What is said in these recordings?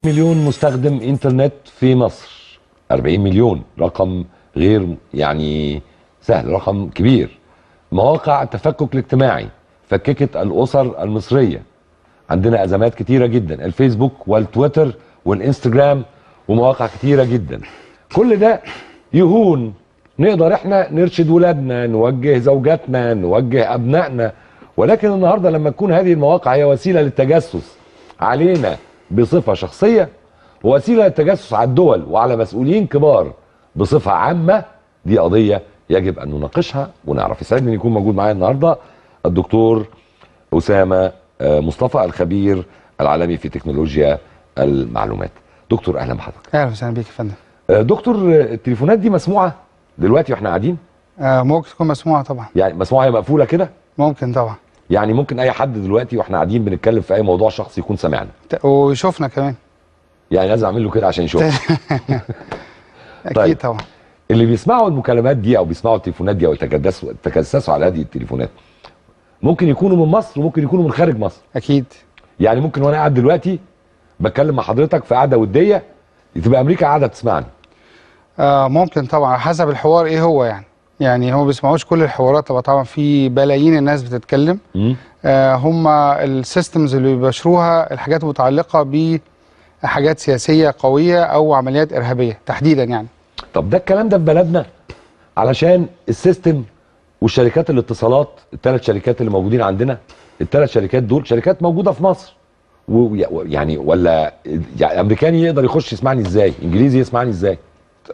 مليون مستخدم انترنت في مصر، 40 مليون، رقم غير يعني سهل، رقم كبير. مواقع التفكك الاجتماعي فككت الأسر المصرية، عندنا أزمات كتيرة جدا، الفيسبوك والتويتر والإنستجرام ومواقع كتيرة جدا. كل ده يهون، نقدر احنا نرشد ولادنا، نوجه زوجاتنا، نوجه أبنائنا، ولكن النهاردة لما تكون هذه المواقع هي وسيلة للتجسس علينا بصفة شخصية، ووسيلة للتجسس على الدول وعلى مسؤولين كبار بصفة عامة، دي قضية يجب أن نناقشها ونعرف. يسعدني أن يكون موجود معايا النهاردة الدكتور أسامة مصطفى، الخبير العالمي في تكنولوجيا المعلومات. دكتور أهلا بحضرتك. أهلا وسهلا بيك يا فندم. دكتور، التليفونات دي مسموعة دلوقتي واحنا قاعدين؟ ممكن تكون مسموعة طبعا. يعني مسموعة، هي مقفولة كده؟ ممكن طبعا. يعني ممكن أي حد دلوقتي واحنا قاعدين بنتكلم في أي موضوع شخصي يكون سامعنا ويشوفنا كمان. يعني لازم أعمل له كده عشان يشوفنا. أكيد. طيب. طبعا اللي بيسمعوا المكالمات دي او بيسمعوا التليفونات دي او تجسسوا على هذه التليفونات ممكن يكونوا من مصر وممكن يكونوا من خارج مصر. اكيد. يعني ممكن وانا قاعد دلوقتي بتكلم مع حضرتك في قعدة وديه تبقى امريكا قاعدة تسمعني. ممكن طبعا، حسب الحوار ايه هو. يعني هو ما بيسمعوش كل الحوارات طبعا، في بلايين الناس بتتكلم. هم ال systems اللي بيباشروها الحاجات المتعلقة بحاجات سياسية قوية او عمليات ارهابية تحديدا يعني. طب ده الكلام ده في بلدنا علشان ال system والشركات الاتصالات، الثلاث شركات اللي موجودين عندنا، الثلاث شركات دول شركات موجودة في مصر، ويعني ولا يعني امريكاني يقدر يخش يسمعني ازاي؟ انجليزي يسمعني ازاي؟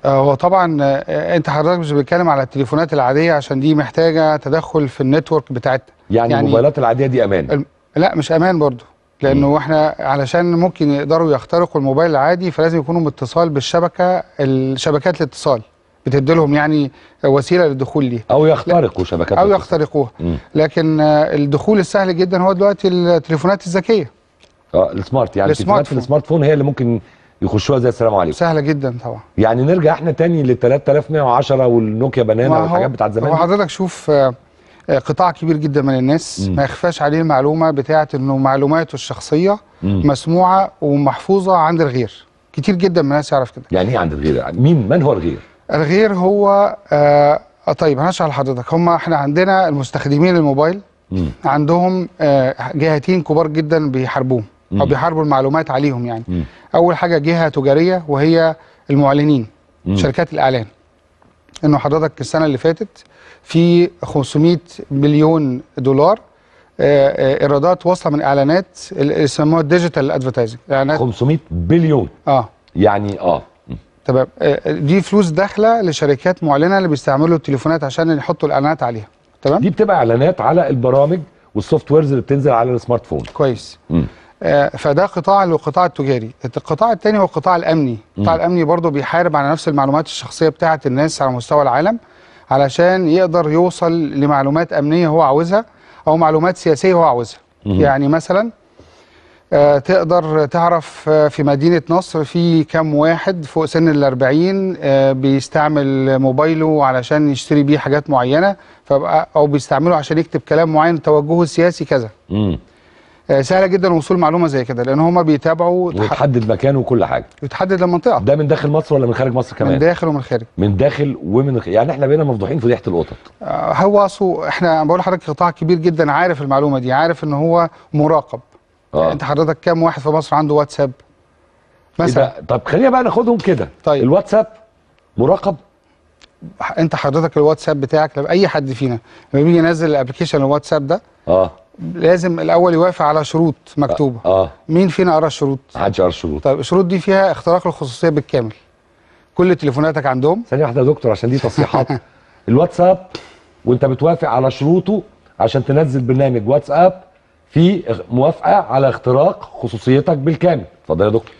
هو طبعا انت حضرتك مش بتتكلم على التليفونات العادية عشان دي محتاجه تدخل في ال network بتاعتنا. يعني الموبايلات العادية دي امان؟ لا مش امان برضو، لانه احنا علشان ممكن يقدروا يخترقوا الموبايل العادي فلازم يكونوا متصال بالشبكه، الشبكات الاتصال بتدي لهم يعني وسيلة للدخول ليها، او يخترقوا شبكات او يخترقوها. لكن الدخول السهل جدا هو دلوقتي التليفونات الذكية. ال smart، يعني التليفونات ال smart phone هي اللي ممكن يخشوها زي السلام عليكم. سهلة جدا طبعا. يعني نرجع احنا تاني لل 3110 والنوكيا banana والحاجات بتاعت زمان. هو حضرتك شوف، قطاع كبير جدا من الناس ما يخفاش عليه المعلومة بتاعه انه معلوماته الشخصية مسموعة ومحفوظه عند الغير. كتير جدا من الناس يعرف كده. يعني ايه عند الغير؟ مين، من هو الغير؟ الغير هو طيب هشرح لحضرتك. هم احنا عندنا المستخدمين الموبايل عندهم جهتين كبار جدا بيحاربوهم او بيحاربوا المعلومات عليهم يعني. اول حاجة جهة تجارية وهي المعلنين، شركات الاعلان. انه حضرتك السنة اللي فاتت في 500 مليون دولار ايرادات واصله من اعلانات اللي يسموها ال digital advertising. اعلانات 500 بليون. يعني تمام. دي فلوس داخله لشركات معلنة اللي بيستعملوا التليفونات عشان يحطوا الاعلانات عليها. تمام. دي بتبقى اعلانات على البرامج وال softwares اللي بتنزل على ال smart phone. كويس. فده قطاع اللي هو القطاع التجاري. القطاع الثاني هو القطاع الامني. القطاع الامني برضه بيحارب على نفس المعلومات الشخصية بتاعه الناس على مستوى العالم علشان يقدر يوصل لمعلومات امنية هو عاوزها او معلومات سياسية هو عاوزها. يعني مثلا تقدر تعرف في مدينة نصر في كم واحد فوق سن ال40 بيستعمل موبايله علشان يشتري بيه حاجات معينة، او بيستعمله عشان يكتب كلام معين توجهه السياسي كذا. سهلة جدا وصول معلومة زي كده لان هما بيتابعوا ويتحدد مكانه وكل حاجة، يتحدد المنطقة. ده من داخل مصر ولا من خارج مصر كمان؟ من داخل ومن خارج. من داخل ومن خارج. يعني احنا بقينا مفضوحين فضيحة القطط. هو اصله احنا بقول لحضرتك قطاع كبير جدا عارف المعلومة دي، عارف ان هو مراقب. انت حضرتك كام واحد في مصر عنده واتساب مثلا؟ طب خلينا بقى ناخدهم كده. طيب الواتساب مراقب؟ انت حضرتك الواتساب بتاعك لما اي حد فينا لما بيجي ينزل ال application الواتساب ده لازم الاول يوافق على شروط مكتوبة. مين فينا قرا الشروط؟ محدش قرا الشروط. طيب الشروط دي فيها اختراق الخصوصية بالكامل، كل تليفوناتك عندهم. ثانية واحدة يا دكتور عشان دي تصريحات. الواتساب وانت بتوافق على شروطه عشان تنزل برنامج واتساب في موافقة على اختراق خصوصيتك بالكامل. اتفضل يا دكتور.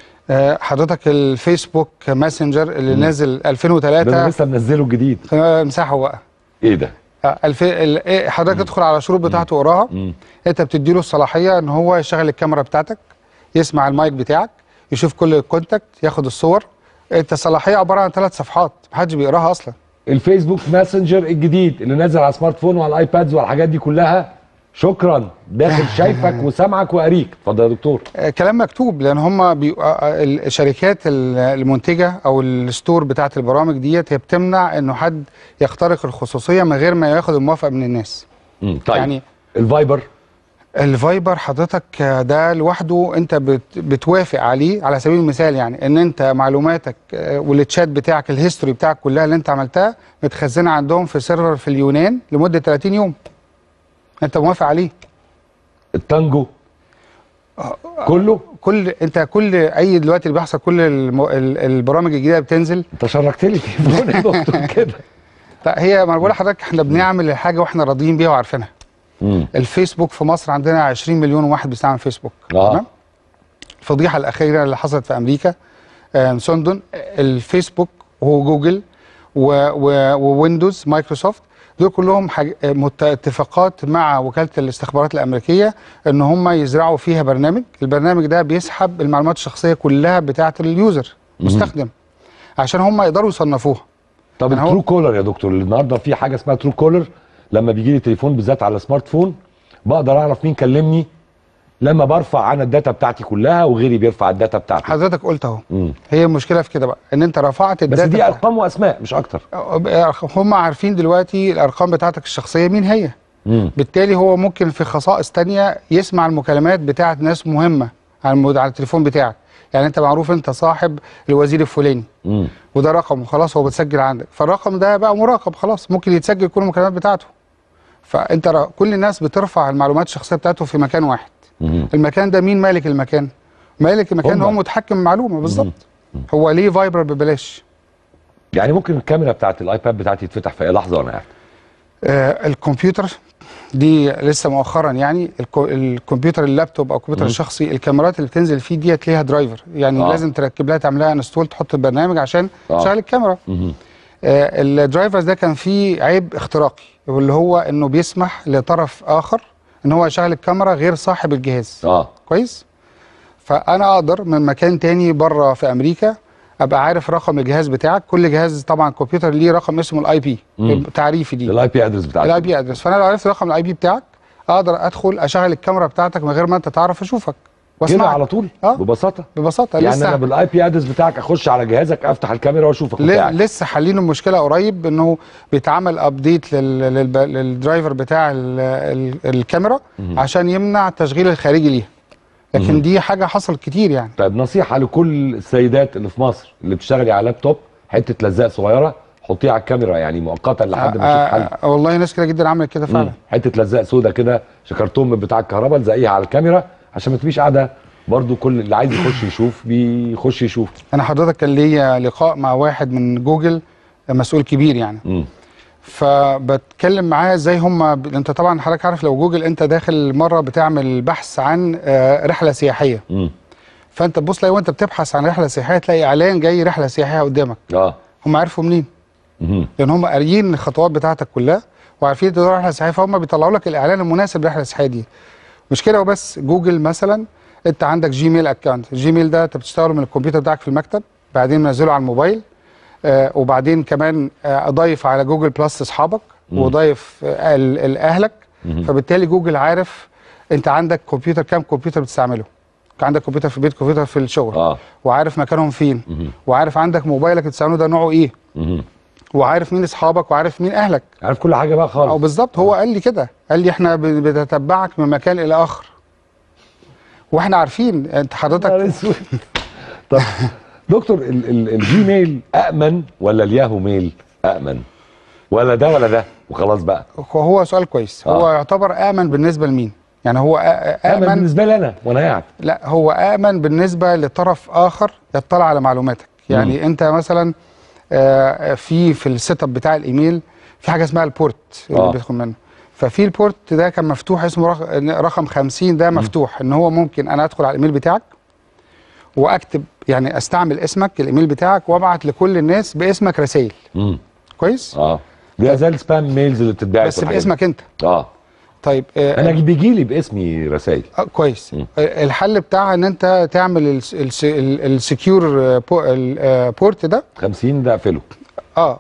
حضرتك الفيسبوك ماسنجر اللي نازل 2003 ده لسه منزله الجديد، امسحه بقى. ايه ده؟ حضرتك ادخل على الشروط بتاعته وقراها. انت بتدي له الصلاحية ان هو يشغل الكاميرا بتاعتك، يسمع المايك بتاعك، يشوف كل ال contact، ياخد الصور. انت الصلاحية عبارة عن 3 صفحات محدش بيقراها اصلا. الفيسبوك ماسنجر الجديد اللي نازل على ال smart phone وعلى ال iPads وعلى الحاجات دي كلها شكرا، داخل شايفك وسامعك وقاريك. اتفضل يا دكتور. كلام مكتوب، لان هم الشركات المنتجة او ال store بتاعه البرامج ديت هي بتمنع انه حد يخترق الخصوصية من غير ما ياخد الموافقة من الناس. طيب يعني الفايبر، الفايبر حضرتك ده لوحده انت بتوافق عليه. على سبيل المثال يعني ان انت معلوماتك والتشات بتاعك ال history بتاعك كلها اللي انت عملتها متخزنه عندهم في server في اليونان لمدة 30 يوم، انت موافق عليه. التانجو كله، كل انت كل اي دلوقتي اللي بيحصل كل البرامج الجديدة بتنزل. انت شركت لي تليفون يا دكتور كده. هي ما انا بقول لحضرتك احنا بنعمل الحاجة واحنا راضيين بيها وعارفينها. الفيسبوك في مصر عندنا 20 مليون واحد بيستعمل فيسبوك. تمام. الفضيحة الاخيرة اللي حصلت في امريكا سوندون، الفيسبوك وجوجل وويندوز مايكروسوفت دول كلهم اتفاقات مع وكالة الاستخبارات الامريكية ان هم يزرعوا فيها برنامج. البرنامج ده بيسحب المعلومات الشخصية كلها بتاعه ال user المستخدم عشان هم يقدروا يصنفوها. طب ال Truecaller يا دكتور، النهارده في حاجة اسمها Truecaller، لما بيجي لي تليفون بالذات على smartphone بقدر اعرف مين كلمني لما برفع انا ال data بتاعتي كلها وغيري بيرفع ال data بتاعته. حضرتك قلت اهو. هي المشكلة في كده بقى، ان انت رفعت ال data، بس دي ارقام واسماء مش اكتر. هم عارفين دلوقتي الارقام بتاعتك الشخصية مين هي. بالتالي هو ممكن في خصائص تانية يسمع المكالمات بتاعت ناس مهمة على التليفون بتاعك. يعني انت معروف انت صاحب الوزير الفلاني، وده رقم وخلاص هو بتسجل عندك، فالرقم ده بقى مراقب خلاص، ممكن يتسجل كل المكالمات بتاعته. فانت كل الناس بترفع المعلومات الشخصية بتاعته في مكان واحد. المكان ده مين مالك المكان؟ مالك المكان هو متحكم المعلومة بالظبط. هو ليه فايبر ببلاش؟ يعني ممكن الكاميرا بتاعت ال iPad بتاعتي تتفتح في اي لحظة وانا قاعد. الكمبيوتر دي لسه مؤخرا، يعني الكمبيوتر اللابتوب او الكمبيوتر الشخصي الكاميرات اللي بتنزل فيه ديت ليها driver، يعني لازم تركب لها تعملها install، تحط البرنامج عشان تشغل الكاميرا. ال drivers ده كان فيه عيب اختراقي، واللي هو انه بيسمح لطرف اخر ان هو يشغل الكاميرا غير صاحب الجهاز. كويس. فانا اقدر من مكان تاني بره في امريكا ابقى عارف رقم الجهاز بتاعك. كل جهاز طبعا كمبيوتر ليه رقم اسمه ال IP تعريفي دي، ال IP address بتاعك، ال IP address. فانا لو عرفت رقم ال IP بتاعك اقدر ادخل اشغل الكاميرا بتاعتك من غير ما انت تعرف، اشوفك واسمعك كده على طول. ببساطة ببساطة. يعني انا بال IP address بتاعك اخش على جهازك افتح الكاميرا واشوفك. لسه حالين المشكلة قريب، انه بيتعمل update لل driver بتاع الكاميرا عشان يمنع التشغيل الخارجي ليها. لكن دي حاجة حصلت كتير يعني. طيب نصيحة لكل السيدات اللي في مصر اللي بتشتغلي على لابتوب، حتة لزاق صغيرة حطيها على الكاميرا يعني مؤقتا لحد ما نشوف حل. والله ناس كتير جدا عملت كده فعلا. حتة لزاق سودا كده، شكرتون من بتاع الكهرباء، لزقيها على الكاميرا عشان ما تبقيش قاعدة برضو كل اللي عايز يخش يشوف بيخش يشوف. انا حضرتك كان ليا لقاء مع واحد من جوجل مسؤول كبير يعني. فبتكلم معاه ازاي هم، انت طبعا حضرتك عارف لو جوجل انت داخل مرة بتعمل بحث عن رحله سياحية. فانت تبص تلاقي وانت بتبحث عن رحله سياحية تلاقي اعلان جاي رحله سياحية قدامك. هم عرفوا منين؟ لان هم قاريين الخطوات بتاعتك كلها وعارفين تدور رحله سياحية، فهم بيطلعوا لك الاعلان المناسب للرحلة السياحية دي. مش كده وبس، جوجل مثلا انت عندك Gmail account، ال Gmail ده انت بتشتغله من الكمبيوتر بتاعك في المكتب، بعدين منزله على الموبايل، وبعدين كمان اضيف على Google Plus اصحابك وضيف اهلك. فبالتالي جوجل عارف انت عندك كمبيوتر كام كمبيوتر بتستعمله، عندك كمبيوتر في البيت، كمبيوتر في الشغل، وعارف مكانهم فين، وعارف عندك موبايلك بتستعمله ده نوعه ايه، وعارف مين اصحابك وعارف مين اهلك، عارف كل حاجة بقى خالص. او بالظبط. هو قال لي كده، قال لي احنا بنتبعك من مكان الى اخر واحنا عارفين انت حضرتك. طب دكتور، ال Gmail أأمن ولا ال Yahoo Mail أأمن؟ ولا ده ولا ده وخلاص بقى؟ هو سؤال كويس. هو يعتبر أأمن بالنسبة لمين؟ يعني هو أأمن بالنسبة لي أنا وأنا قاعد؟ لا، هو أأمن بالنسبة لطرف آخر يطلع على معلوماتك. يعني أنت مثلا في ال setup بتاع الإيميل في حاجة اسمها ال port اللي بيدخل منه. ففي ال port ده كان مفتوح اسمه رقم 50، ده مفتوح إن هو ممكن أنا أدخل على الإيميل بتاعك واكتب، يعني استعمل اسمك الايميل بتاعك وابعت لكل الناس باسمك رسائل. كويس؟ دي زي ال spam mails اللي بتتباع بس باسمك انت. طيب انا بيجي لي باسمي رسائل. كويس. الحل بتاعها ان انت تعمل ال secure port ده 50 ده اقفله.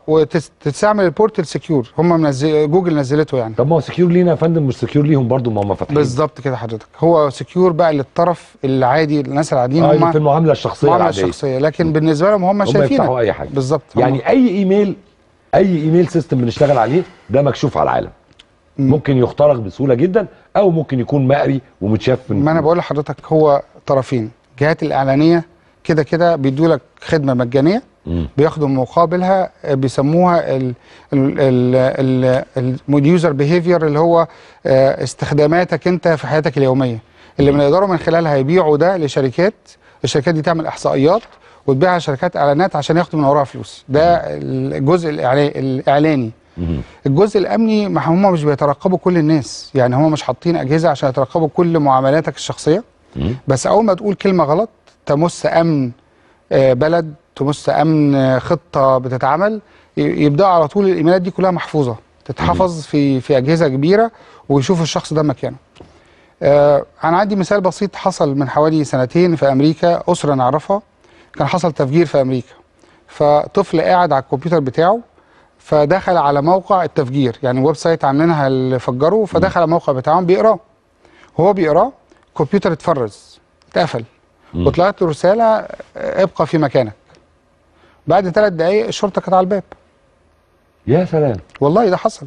وتستعمل ال portal secure، هم جوجل نزلته يعني. طب ما هو secure لينا يا فندم، مش secure ليهم برضو، ما هم فاتحين. بالظبط كده حضرتك، هو secure بقى للطرف العادي، الناس العاديين هم في المعاملة الشخصية المعاملة الشخصية، لكن بالنسبة لهم هم شايفين يفتحوا اي حاجة. بالظبط. يعني اي email system بنشتغل عليه ده مكشوف على العالم. ممكن يخترق بسهولة جدا، او ممكن يكون مقري ومتشاف. ما انا بقول لحضرتك هو طرفين، الجهات الاعلانية كده كده بيدوا لك خدمة مجانية، بياخدوا مقابلها بيسموها ال user behavior، اللي هو استخداماتك انت في حياتك اليومية، اللي بنقدروا من خلالها يبيعوا ده لشركات، الشركات دي تعمل احصائيات وتبيعها شركات اعلانات عشان ياخدوا من وراها فلوس. ده الجزء الاعلاني. الجزء الامني ما هم مش بيترقبوا كل الناس، يعني هم مش حاطين اجهزة عشان يترقبوا كل معاملاتك الشخصية. بس اول ما تقول كلمة غلط تمس امن بلد، تمس امن خطه بتتعمل، يبدأ على طول الايميلات دي كلها محفوظة، تتحفظ في اجهزة كبيرة، ويشوف الشخص ده مكانه. انا عندي مثال بسيط حصل من حوالي سنتين في امريكا، اسره نعرفها كان حصل تفجير في امريكا، فطفل قاعد على الكمبيوتر بتاعه فدخل على موقع التفجير، يعني website عاملينها اللي فجروا، فدخل على الموقع بتاعهم بيقراه، هو بيقراه الكمبيوتر اتفرز، اتقفل، وطلعت له رسالة ابقى في مكانك. بعد 3 دقايق الشرطة كانت على الباب. يا سلام، والله ده حصل.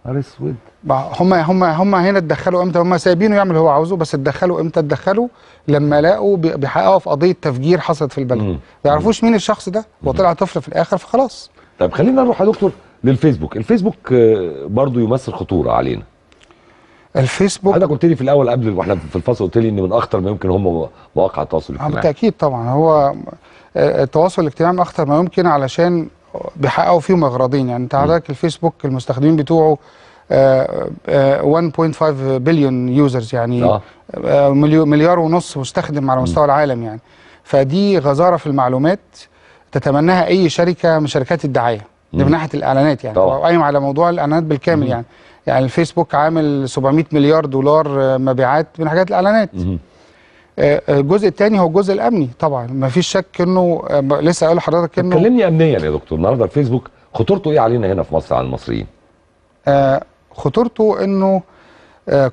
نهار اسود. هم هنا اتدخلوا امتى؟ هم سايبينه يعمل اللي هو عاوزه، بس اتدخلوا امتى؟ اتدخلوا لما لقوا بيحققوا في قضية تفجير حصلت في البلد، ما يعرفوش مين الشخص ده، وطلع طفل في الاخر، فخلاص. طيب خلينا نروح يا دكتور للفيسبوك. الفيسبوك برضو يمثل خطورة علينا. الفيسبوك حضرتك قلت لي في الاول قبل واحنا في الفصل، قلت لي ان من اخطر ما يمكن هم مواقع التواصل الاجتماعي. بالتاكيد طبعا، هو التواصل الاجتماعي من اخطر ما يمكن، علشان بيحققوا فيهم اغراضين. يعني انت حضرتك الفيسبوك المستخدمين بتوعه 1.5 billion users، يعني مليار ونص مستخدم على مستوى العالم يعني. فدي غزارة في المعلومات تتمناها اي شركة من شركات الدعاية، ده من ناحية الاعلانات يعني، قايم على موضوع الاعلانات بالكامل. يعني الفيسبوك عامل 700 مليار دولار مبيعات من حاجات الاعلانات. الجزء الثاني هو الجزء الامني طبعا، ما فيش شك انه لسه قايل لحضرتك انه كلمني امنيا يا دكتور، النهارده الفيسبوك خطورته ايه علينا هنا في مصر على المصريين؟ خطورته انه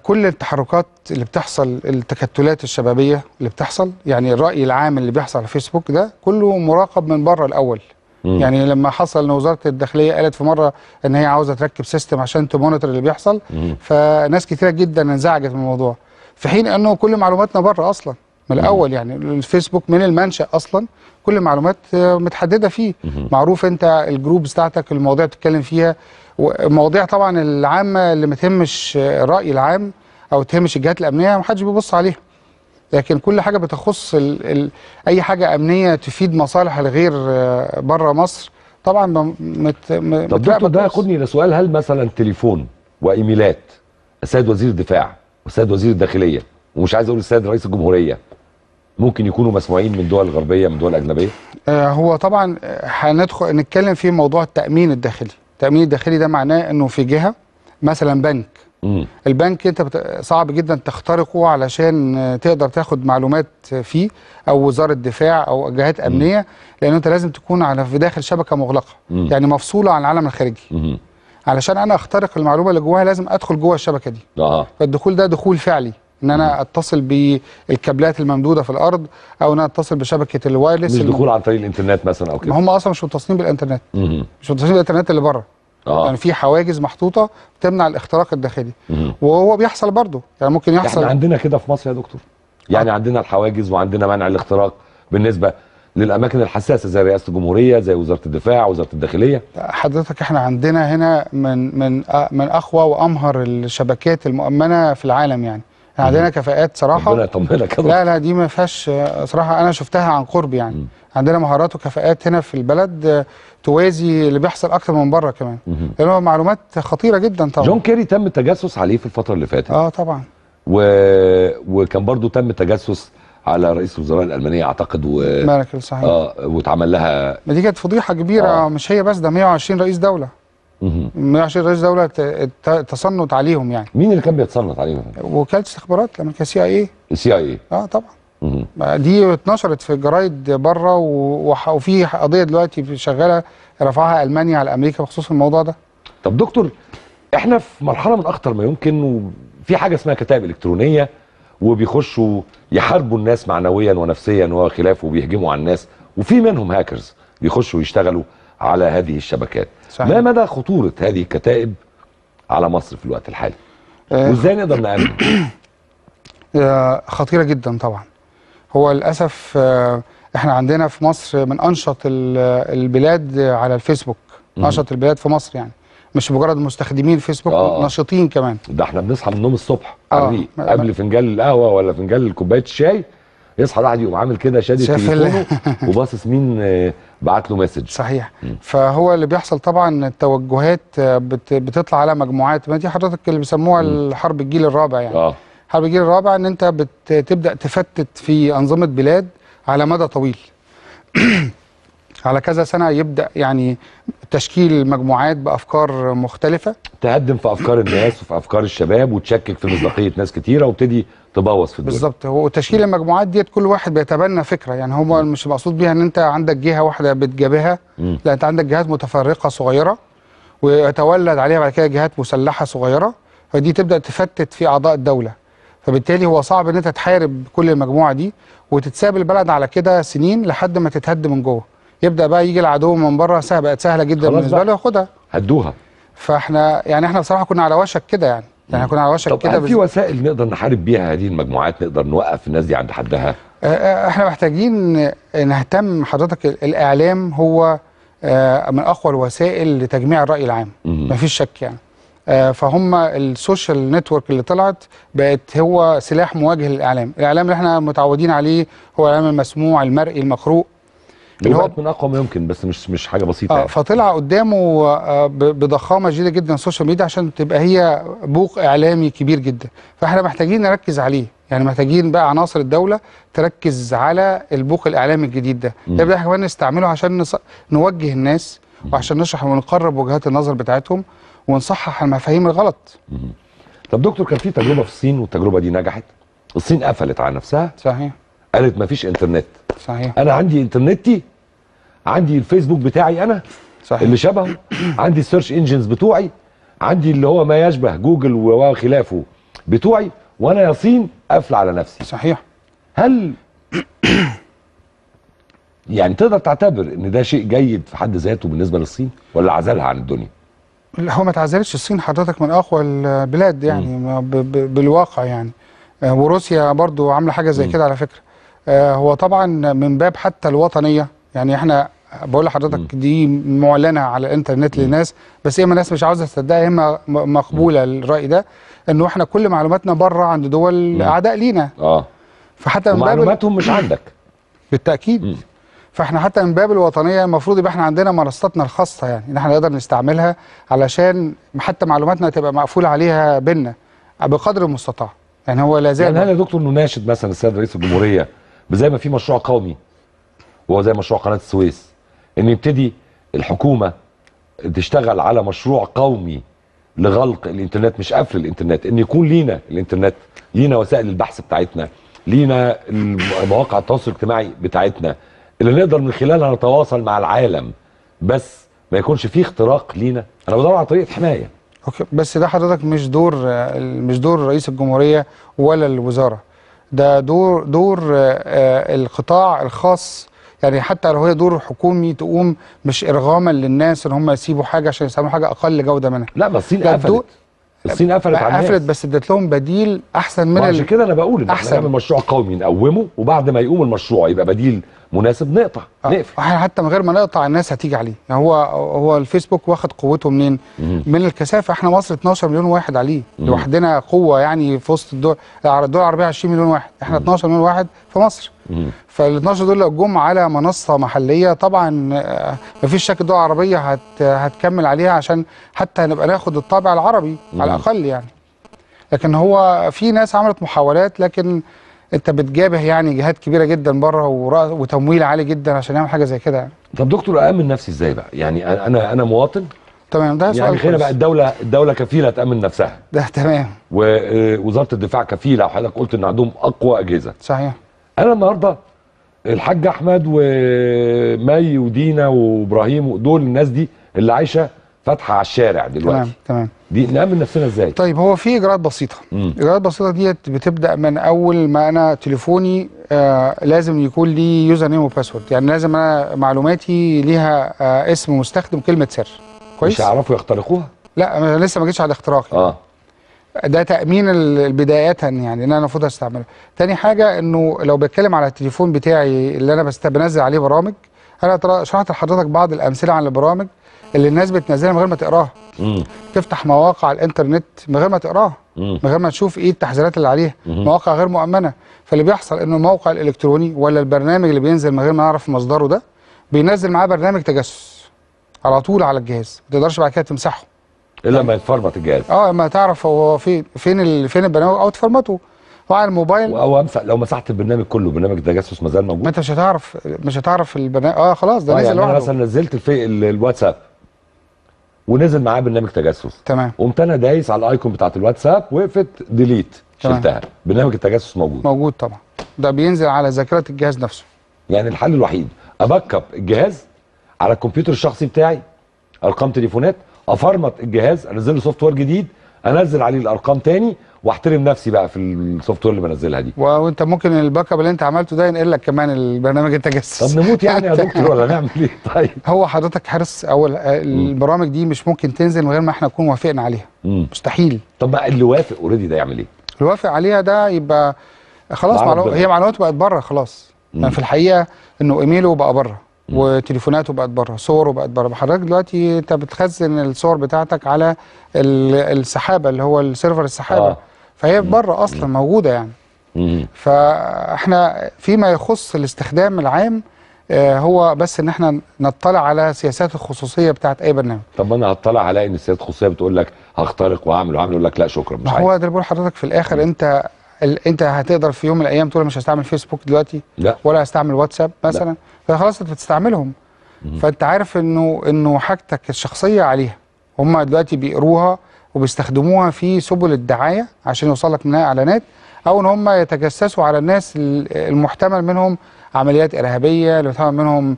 كل التحركات اللي بتحصل، التكتلات الشبابية اللي بتحصل، يعني الراي العام اللي بيحصل على فيسبوك ده كله مراقب من بره الاول. يعني لما حصل ان وزارة الداخلية قالت في مرة ان هي عاوزه تركب system عشان ت monitor اللي بيحصل، فناس كتيرة جدا انزعجت من الموضوع، في حين انه كل معلوماتنا بره اصلا من الاول. يعني الفيسبوك من المنشأ اصلا كل معلومات متحدده فيه، معروف انت ال groups بتاعتك، المواضيع بتتكلم فيها، ومواضيع طبعا العامة اللي ما تهمش الراي العام او تهمش الجهات الامنية ما حدش بيبص عليها، لكن كل حاجة بتخص اي حاجة امنية تفيد مصالح الغير بره مصر طبعا. طب دكتور ده ياخدني لسؤال، هل مثلا تليفون وايميلات السيد وزير الدفاع والسيد وزير الداخلية، ومش عايز اقول السيد رئيس الجمهورية، ممكن يكونوا مسموعين من دول غربية، من دول اجنبية؟ هو طبعا هندخل نتكلم في موضوع التامين الداخلي. التامين الداخلي ده معناه انه في جهة مثلا بنك، البنك انت صعب جدا تخترقه علشان تقدر تاخد معلومات فيه، او وزارة دفاع او جهات امنية، لان انت لازم تكون على في داخل شبكة مغلقة، يعني مفصوله عن العالم الخارجي. علشان انا اخترق المعلومة اللي جواها لازم ادخل جوه الشبكة دي. فالدخول ده دخول فعلي، ان انا اتصل بالكابلات الممدوده في الارض، او ان انا اتصل بشبكة ال wireless. مش دخول عن طريق الانترنت مثلا او كده؟ ما هم اصلا مش متصلين بالانترنت، مش متصلين بالانترنت اللي بره. يعني في حواجز محطوطة بتمنع الاختراق الداخلي. وهو بيحصل برضه، يعني ممكن يحصل. احنا عندنا كده في مصر يا دكتور، يعني عندنا الحواجز وعندنا منع الاختراق بالنسبة للاماكن الحساسة زي رئاسة الجمهورية، زي وزارة الدفاع، وزارة الداخلية. حضرتك احنا عندنا هنا من من من اقوى وامهر الشبكات المؤمنة في العالم، يعني عندنا كفاءات صراحة. ربنا يطمنك. لا لا دي ما فيهاش صراحة، انا شفتها عن قرب يعني. عندنا مهارات وكفاءات هنا في البلد توازي اللي بيحصل اكتر من بره كمان، لانه معلومات خطيرة جدا طبعا. جون كيري تم التجسس عليه في الفترة اللي فاتت. طبعا. وكان برضو تم التجسس على رئيس الوزراء الالمانية اعتقد، ميركل صحيح. واتعمل لها، ما دي كانت فضيحة كبيرة. مش هي بس، ده 120 رئيس دولة. 120 رئيس دولة تصنت عليهم يعني. مين اللي كان بيتصنت عليهم؟ وكالة استخبارات الامريكية، CIA. CIA. طبعا. دي اتنشرت في الجرايد بره، وفي قضية دلوقتي شغالة رفعها المانيا على امريكا بخصوص الموضوع ده. طب دكتور، احنا في مرحلة من اخطر ما يمكن، وفي حاجة اسمها كتائب الكترونية، وبيخشوا يحاربوا الناس معنويا ونفسيا وخلافه، وبيهجموا على الناس، وفي منهم هاكرز بيخشوا يشتغلوا على هذه الشبكات. صحيح. ما مدى خطورة هذه الكتائب على مصر في الوقت الحالي؟ وازاي نقدر نأمن؟ خطيرة جدا طبعا. هو للأسف احنا عندنا في مصر من أنشط البلاد على الفيسبوك، أنشط البلاد في مصر، يعني مش مجرد مستخدمين فيسبوك، نشيطين كمان. ده احنا بنصحى من النوم الصبح قبل فنجان القهوة ولا فنجان كوباية الشاي، يصحى الواحد يقوم عامل كده شادد تليفونه وباصص مين بعت له message. صحيح. فهو اللي بيحصل طبعا التوجهات بتطلع على مجموعات، ما دي حضرتك اللي بيسموها الحرب الجيل الرابع يعني. حرب الجيل الرابع ان انت بتبدا تفتت في انظمة بلاد على مدى طويل على كذا سنة، يبدا يعني تشكيل مجموعات بافكار مختلفة، تهدم في افكار الناس وفي افكار الشباب، وتشكك في مصداقية ناس كتيرة، وابتدي تبوظ في الدنيا. بالظبط. هو تشكيل المجموعات ديت كل واحد بيتبنى فكرة، يعني هو مش مقصود بيها ان انت عندك جهة واحدة بتجابهها، لا انت عندك جهات متفرقة صغيرة، ويتولد عليها بعد كده جهات مسلحة صغيرة، فدي تبدا تفتت في اعضاء الدولة. فبالتالي هو صعب ان انت تحارب كل المجموعة دي، وتتساب البلد على كده سنين لحد ما تتهد من جوه. يبدا بقى يجي العدو من بره، بقت سهلة جدا بالنسبة له ياخدها، هدوها. فاحنا يعني احنا بصراحة كنا على وشك كده يعني، يعني كنا على وشك كده. طب في وسائل نقدر نحارب بيها هذه المجموعات، نقدر نوقف الناس دي عند حدها؟ احنا محتاجين نهتم حضرتك. الاعلام هو من اقوى الوسائل لتجميع الراي العام، مفيش شك يعني. فهم ال social network اللي طلعت بقت هو سلاح مواجه للاعلام. الاعلام اللي احنا متعودين عليه هو الاعلام المسموع المرئي المقروء، اللي هو من اقوى ما يمكن، بس مش حاجة بسيطة يعني. فطلع قدامه بضخامه شديدة جدا ال social media، عشان تبقى هي بوق اعلامي كبير جدا. فاحنا محتاجين نركز عليه، يعني محتاجين بقى عناصر الدولة تركز على البوق الاعلامي الجديد ده. نبدا احنا كمان نستعمله عشان نوجه الناس، وعشان نشرح ونقرب وجهات النظر بتاعتهم، ونصحح المفاهيم الغلط. طب دكتور، كان في تجربه في الصين، والتجربة دي نجحت. الصين قفلت على نفسها. صحيح. قالت مفيش انترنت. صحيح. انا عندي انترنتي، عندي الفيسبوك بتاعي انا. صحيح. اللي شبهه، عندي ال search engines بتوعي، عندي اللي هو ما يشبه جوجل وخلافه بتوعي، وانا يا صين قافله على نفسي. صحيح. هل يعني تقدر تعتبر ان ده شيء جيد في حد ذاته بالنسبة للصين، ولا عزلها عن الدنيا؟ هو ما تعزلش الصين حضرتك، من اقوى البلاد يعني بالواقع يعني. وروسيا برضو عامله حاجة زي كده على فكرة. هو طبعا من باب حتى الوطنية، يعني احنا بقول لحضرتك دي معلنة على الانترنت للناس، بس اما الناس مش عاوزه تصدقها، يا اما مقبولة الراي ده، انه احنا كل معلوماتنا بره عند دول اعداء لينا. فحتى من باب معلوماتهم مش عندك بالتاكيد. فاحنا حتى من باب الوطنية المفروض يبقى احنا عندنا منصاتنا الخاصة، يعني ان احنا نقدر نستعملها علشان حتى معلوماتنا تبقى مقفولة عليها بينا بقدر المستطاع. يعني هو لا زال يعني هل يا دكتور نناشد مثلا السيد رئيس الجمهورية زي ما في مشروع قومي، وهو زي مشروع قناة السويس، ان يبتدي الحكومة تشتغل على مشروع قومي لغلق الانترنت، مش قفل الانترنت، ان يكون لينا الانترنت، لينا وسائل البحث بتاعتنا، لينا مواقع التواصل الاجتماعي بتاعتنا اللي نقدر من خلالها نتواصل مع العالم، بس ما يكونش فيه اختراق لينا. انا بدور على طريقه حماية. okay، بس ده حضرتك مش دور رئيس الجمهورية ولا الوزارة، ده دور القطاع الخاص. يعني حتى لو هي دور حكومي تقوم مش ارغاما للناس ان هم يسيبوا حاجة عشان يستعملوا حاجة اقل جوده منها. لا، ما الصين قفلت. الصين قفلت على الناس، قفلت بس ادت لهم بديل احسن من عشان كده انا بقول ان احنا نعمل مشروع قومي نقومه، وبعد ما يقوم المشروع يبقى بديل مناسب نقطع نقفل. احنا حتى من غير ما نقطع الناس هتيجي عليه. يعني هو الفيسبوك واخد قوته منين؟ من الكثافة. احنا مصر 12 مليون واحد عليه لوحدنا قوة، يعني في وسط الدول العربية 20 مليون واحد، احنا 12 مليون واحد في مصر. فال 12 دول لو جم على منصة محليه طبعا مفيش شك الدول العربية هتكمل عليها، عشان حتى نبقى ناخد الطابع العربي على الاقل يعني. لكن هو في ناس عملت محاولات، لكن انت بتجابه يعني جهات كبيرة جدا بره وتمويل عالي جدا عشان يعمل حاجة زي كده يعني. طب دكتور، أأمن نفسي ازاي بقى؟ يعني انا مواطن، تمام، ده سؤال يعني خلينا بقى الدولة كفيله تامن نفسها، ده تمام، ووزارة الدفاع كفيله، وحضرتك قلت ان عندهم اقوى اجهزة. صحيح. انا النهارده الحاج احمد ومي ودينا وابراهيم ودول الناس دي اللي عايشه فاتحة على الشارع دلوقتي. تمام تمام. دي نأمن نفسنا ازاي؟ طيب هو في اجراءات بسيطة. الاجراءات البسيطة ديت بتبدا من اول ما انا تليفوني لازم يكون لي username و password، يعني لازم انا معلوماتي ليها اسم مستخدم وكلمه سر. كويس؟ مش هيعرفوا يخترقوها؟ لا أنا لسه ما جيتش على الاختراق يعني. ده تامين بداية يعني ان انا المفروض استعمله. تاني حاجة انه لو بتكلم على التليفون بتاعي اللي انا بنزل عليه برامج، انا شرحت لحضرتك بعض الامثلة عن البرامج اللي الناس بتنزلها من غير ما تقراها. تفتح مواقع الانترنت من غير ما تقراها، من غير ما تشوف ايه التحذيرات اللي عليها، مواقع غير مؤمنة. فاللي بيحصل انه الموقع الالكتروني ولا البرنامج اللي بينزل من غير ما نعرف مصدره ده بينزل معاه برنامج تجسس على طول على الجهاز، ما تقدرش بعد كده تمسحه الا لما يتفرمط الجهاز. اما تعرف هو فين البرنامج او تفرمته. وعلى الموبايل او امسح، لو مسحت البرنامج كله برنامج التجسس ما زال موجود. ما انت مش هتعرف البرنامج. خلاص ده نزل يعني لوحده. انا مثلا نزلت الواتساب ونزل معاه برنامج تجسس، تمام، قمت انا دايس على ال icon بتاعت الواتساب وقفت delete، شلتها، برنامج التجسس موجود. موجود طبعا، ده بينزل على ذاكره الجهاز نفسه. يعني الحل الوحيد ا backup الجهاز على الكمبيوتر الشخصي بتاعي، ارقام تليفونات، افرمت الجهاز، انزل له software جديد، انزل عليه الارقام تاني، واحترم نفسي بقى في ال software اللي بنزلها دي. وانت ممكن ال backup اللي انت عملته ده ينقل لك كمان البرنامج التجسس. طب نموت يعني يا دكتور ولا نعمل ايه؟ طيب هو حضرتك حرص، اول البرامج دي مش ممكن تنزل من غير ما احنا نكون وافقنا عليها. مستحيل. طب ما اللي وافق already ده يعمل ايه؟ اللي وافق عليها ده يبقى خلاص هي معلوماته بقت بره خلاص. يعني في الحقيقة انه ايميله بقى بره، وتليفوناته بقت بره، صوره بقت بره. حضرتك دلوقتي انت بتخزن الصور بتاعتك على السحابة اللي هو ال server السحابة. فهي بره اصلا موجودة يعني. فاحنا فيما يخص الاستخدام العام هو بس ان احنا نطلع على سياسات الخصوصية بتاعت اي برنامج. طب ما انا هطلع على ان سياسات الخصوصية بتقول لك هخترق وهعمل وهعمل، يقول لك لا شكرا مش عايز. هو ده اللي بقول لحضرتك في الاخر، انت هتقدر في يوم من الايام تقول مش هستعمل فيسبوك دلوقتي، لا، ولا هستعمل واتساب مثلا، فخلاص انت بتستعملهم. فانت عارف انه حاجتك الشخصية عليها، هم دلوقتي بيقروها وبيستخدموها في سبل الدعاية عشان يوصل لك منها اعلانات، او ان هم يتجسسوا على الناس المحتمل منهم عمليات ارهابية، المحتمل منهم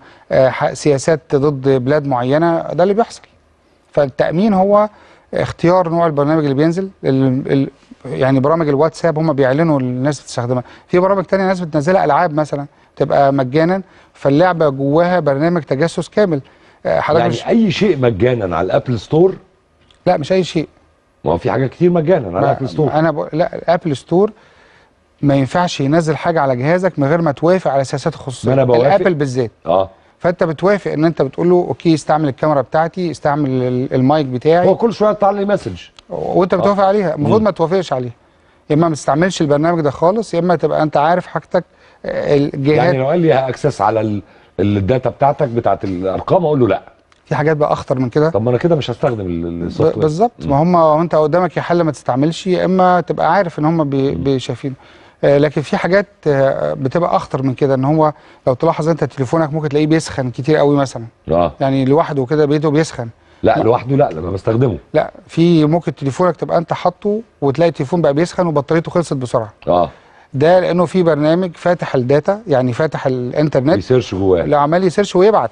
سياسات ضد بلاد معينة. ده اللي بيحصل. فالتامين هو اختيار نوع البرنامج اللي بينزل. يعني برامج الواتساب هم بيعلنوا للناس بتستخدمها، في برامج تانية الناس بتنزلها، العاب مثلا تبقى مجانا، فاللعبه جواها برنامج تجسس كامل. حضرتك يعني اي شيء مجانا على ال Apple Store؟ لا مش اي شيء، ما هو في حاجات كتير مجانا على ال Apple Store. لا ال Apple Store ما ينفعش ينزل حاجة على جهازك من غير ما توافق على سياسات الخصوصية. ما انا بوافق ال Apple بالذات. فانت بتوافق ان انت بتقول له okay استعمل الكاميرا بتاعتي، استعمل المايك بتاعي. هو كل شوية يطلع لي message وانت بتوافق عليها. المفروض ما توافقش عليها، يا اما ما تستعملش البرنامج ده خالص، يا اما تبقى انت عارف حاجتك الجهات. يعني لو قال لي access على ال data بتاعتك بتاعت الارقام اقول له لا. في حاجات بقى اخطر من كده. طب ما انا كده مش هستخدم ال software. بالظبط. ما هم وانت قدامك يا حل ما تستعملش، يا اما تبقى عارف ان هم بيشايفين. لكن في حاجات بتبقى اخطر من كده، ان هو لو تلاحظ انت تليفونك ممكن تلاقيه بيسخن كتير قوي مثلا. يعني لوحده كده بيته بيسخن. لا لوحده لا، لما بستخدمه لا. في ممكن تليفونك تبقى انت حاطه وتلاقي التليفون بقى بيسخن وبطاريته خلصت بسرعة. ده لانه في برنامج فاتح ال data، يعني فاتح الانترنت بي search جواه، لا عمال ي search ويبعت،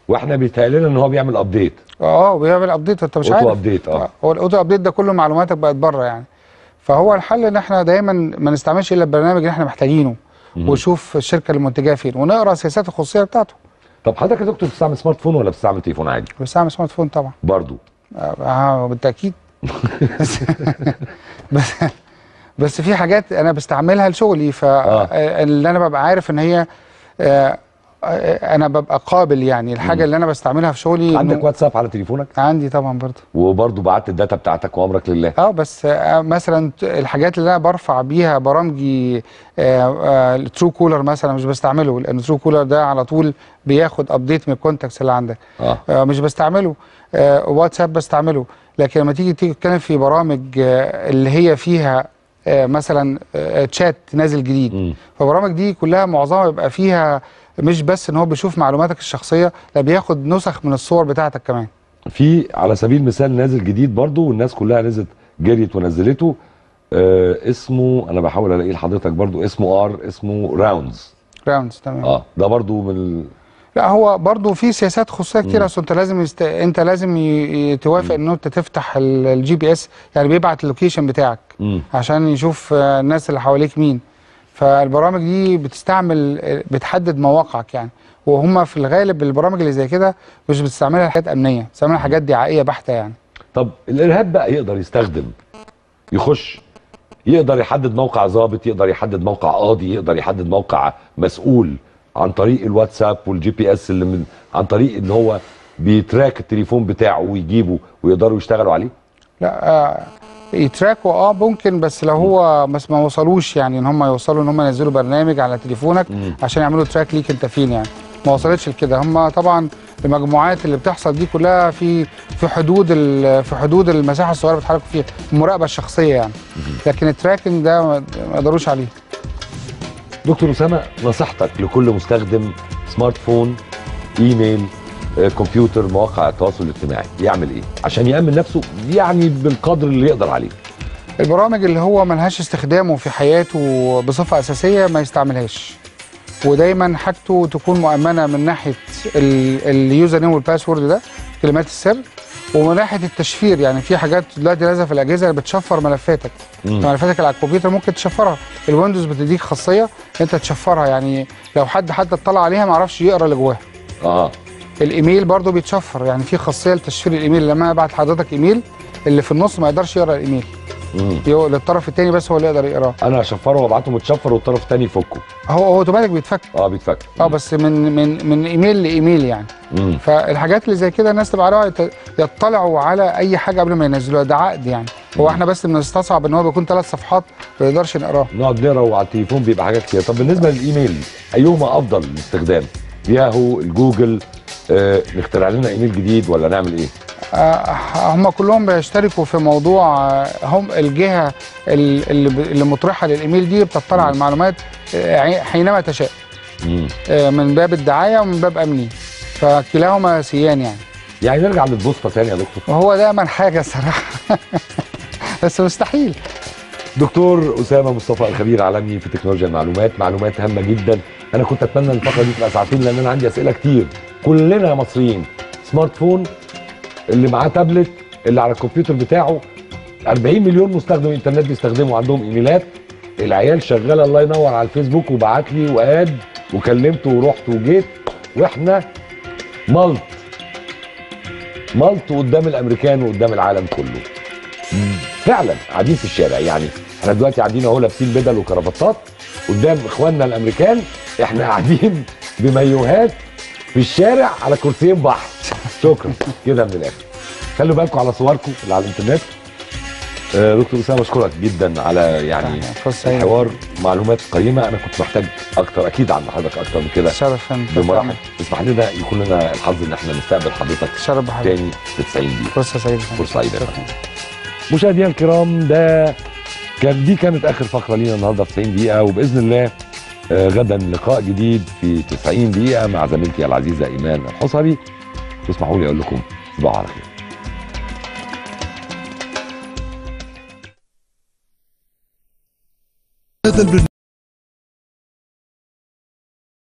واحنا بيتهيأ ان هو بيعمل update. بيعمل update وانت مش عارف auto update. هو ال auto update ده كله معلوماتك بقت بره يعني. فهو الحل ان احنا دايما ما نستعملش الا البرنامج اللي احنا محتاجينه، ونشوف الشركة اللي منتجاه فين، ونقرا سياسات الخصوصية بتاعته. طب حضرتك يا دكتور بتستعمل smartphone ولا بتستعمل تليفون عادي؟ بستعمل smartphone طبعا. برضه؟ بالتاكيد. بس في حاجات انا بستعملها لشغلي، فاللي انا ببقى عارف ان هي انا ببقى قابل يعني الحاجة اللي انا بستعملها في شغلي. عندك واتساب على تليفونك؟ عندي طبعا برضه. وبرضه بعت ال data بتاعتك وامرك لله. بس مثلا الحاجات اللي انا برفع بيها برامجي ال Truecaller مثلا مش بستعمله، لان Truecaller ده على طول بياخد update من ال contacts اللي عندك. مش بستعمله. واتساب بستعمله، لكن لما تيجي تتكلم في برامج اللي هي فيها مثلا تشات نازل جديد، فبرامج دي كلها معظمها بيبقى فيها مش بس ان هو بيشوف معلوماتك الشخصية، لا بياخد نسخ من الصور بتاعتك كمان. في على سبيل المثال نازل جديد برضو والناس كلها نزلت جريت ونزلته، اسمه انا بحاول الاقيه لحضرتك برضو، اسمه اسمه Rounds. Grounds، تمام. ده برضو من لا هو برضو في سياسات خصوصية كتير. اصل انت لازم توافق ان انت تفتح ال GPS، يعني بيبعت ال location بتاعك عشان يشوف الناس اللي حواليك مين. فالبرامج دي بتستعمل، بتحدد مواقعك يعني، وهم في الغالب البرامج اللي زي كده مش بتستعملها حاجات امنية، بتستعملها حاجات دعائيه بحته يعني. طب الارهاب بقى يقدر يستخدم، يخش، يقدر يحدد موقع ضابط، يقدر يحدد موقع قاضي، يقدر يحدد موقع مسؤول عن طريق الواتساب وال GPS اللي من عن طريق ان هو بي track التليفون بتاعه ويجيبه ويقدروا يشتغلوا عليه؟ لا ي track وا ممكن، بس لو هو بس ما وصلوش يعني ان هم يوصلوا ان هم ينزلوا برنامج على تليفونك عشان يعملوا track ليك انت فين يعني، ما وصلتش لكده. هم طبعا المجموعات اللي بتحصل دي كلها في حدود في حدود المساحة الصغيرة بيتحركوا فيها، المراقبة الشخصية يعني، لكن ال tracking ده ما قدروش عليه. دكتور اسامة، نصيحتك لكل مستخدم smartphone، ايميل، كمبيوتر، مواقع التواصل الاجتماعي، يعمل ايه عشان يامن نفسه يعني بالقدر اللي يقدر عليه؟ البرامج اللي هو ملهاش استخدامه في حياته بصفة اساسية ما يستعملهاش، ودايما حاجته تكون مؤمنة من ناحية ال username وال password ده، كلمات السر، ومن ناحية التشفير. يعني في حاجات دلوقتي نازله في الاجهزة اللي بتشفر ملفاتك، ملفاتك على الكمبيوتر ممكن تشفرها، ال Windows بتديك خاصية انت تشفرها، يعني لو حد حتى اطلع عليها ما عرفش يقرا اللي جواها. الايميل برضو بيتشفر، يعني في خاصية لتشفير الايميل، لما ابعت لحضرتك ايميل اللي في النص ما يقدرش يقرا الايميل، للطرف الثاني بس هو اللي يقدر يقراه. انا اشفره وابعته متشفر والطرف الثاني يفكه. هو اوتوماتيك بيتفك. بيتفك. بس من من من ايميل لايميل يعني. فالحاجات اللي زي كده الناس تبقى عليها، يطلعوا على اي حاجة قبل ما ينزلوها، ده عقد يعني. هو احنا بس بنستصعب ان هو بيكون 3 صفحات ما نقدرش نقراه، نقعد نقرا وعلى التليفون بيبقى حاجات كتير. طب بالنسبة للايميل ايهما افضل الاستخدام؟ ياهو، الجوجل، نخترع لنا ايميل جديد ولا نعمل ايه؟ هم كلهم بيشتركوا في موضوع، هم الجهة اللي مطرحه للايميل دي بتطلع على المعلومات حينما تشاء، من باب الدعاية ومن باب امني، فكلاهما سيان يعني. يعني نرجع للبوسطه تاني يا دكتور؟ وهو ده امن حاجة الصراحة بس مستحيل. دكتور اسامة مصطفى، الخبير العالمي في تكنولوجيا المعلومات، معلومات هامة جدا. انا كنت اتمنى ان الفقرة دي تبقى ساعتين لان انا عندي اسئلة كتير. كلنا مصريين smartphone، اللي معاه تابلت، اللي على الكمبيوتر بتاعه، 40 مليون مستخدم انترنت بيستخدموا، عندهم ايميلات، العيال شغالة الله ينور على الفيسبوك وبعت لي و add وكلمته ورحت وجيت، واحنا ملط ملط قدام الامريكان وقدام العالم كله. فعلا قاعدين في الشارع يعني، احنا دلوقتي قاعدين اهو لابسين بدل وكرافتات قدام اخواننا الامريكان، احنا قاعدين بمايوهات في الشارع على كرسيين بحر. شكرا كده من الاخر. خلوا بالكم على صوركم اللي على الانترنت. دكتور اسامة بشكرك جدا على يعني الحوار، معلومات قيمة، انا كنت محتاج اكتر اكيد عند حضرتك اكتر من كده بمراحل. اسمح لنا يكون لنا الحظ ان احنا نستقبل حضرتك تاني في 90 دقيقة. فرصة سعيدة. فرصة سعيدة. مشاهدينا الكرام، ده كان دي كانت اخر فقره لينا النهارده في 90 دقيقة، وباذن الله غدا لقاء جديد في 90 دقيقة مع زميلتي العزيزة ايمان الحصري. تسمحوا لي اقول لكم تصبحوا على خير.